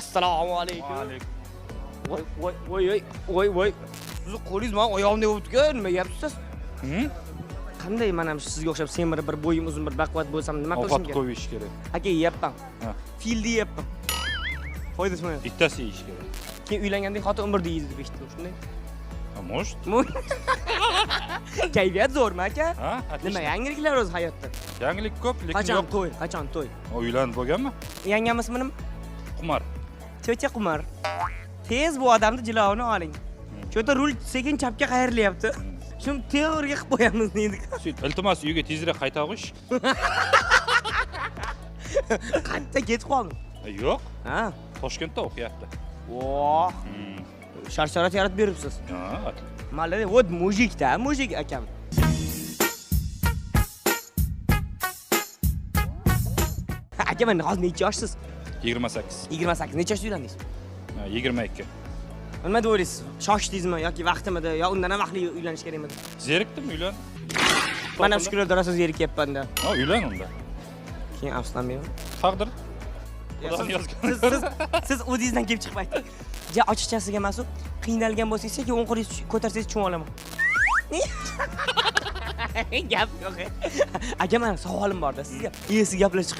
Assalomu alaykum. Voy voy voy voy voy voy. Sizni qo'lingiz mani oyog'imdek bo'libdi-ku, nima gapsiz? Qanday men ham sizga o'xshab semirib bir bo'yim uzun bir baquvvat bo'lsam nima qilishim Ovqat kerak? ko'p yeyish kerak. Aka, yeyapman. Ha. Filni yeyapman. Foydasi yo'q. Bittasi yeyish kerak. Keyin uylangandan xotin umrda yeydi deb eshitdim, shunday. Ha, может? Kayfiyat zo'rmi aka? Ha, отлично. Nima yangiliklar o'zi hayotda? Yangilik ko'p, lekin Qachon yo'q. to'y? Qachon to'y? O, uylanib bo'lganmi? Yangam ismi nima? Qumar. Cho'cha Qumar. Tez bu odamni jilovini oling. Cho'ta rul sekin chapga qayrilyapti. Shuni to'g'riga qilib qo'yamiz deydi. Suyt, iltimos uyga tezroq qayta qo'yish. Qayerda ketib qoldim? Yo'q, Ha. Toshkentda o'qiyapti. Voh, shart-sharoit yaratib beribsiz. Ha, Молодец, вот мужик-da, мужик akam. Aka, mana hozir necha yoshsiz? 28. 28. Necha yoshda uylandingiz? Ha, 22. Nima deb o'ylaysiz? Shoshdingizmi yoki vaqtimidi yo undan ham vaqtli uylanish kerakmidi? Zerikdim, uylan. Mana shu kunlarda rosa zerikyapman-da. Ha, uylan unda. Keyin afsuslanmayman. Taqdir. Ya, Xudoning yozgani. Siz o'zingizdan kelib chiqmaydi. Ja ochiqchasiga emas u, qiynalgan bo'lsangiz sekin o'ng qo'lingizni ko'tarsangiz tushunib olaman. Gap yo'q. Aka, mana savolim bor-da sizga. Esi gaplar chiqqan.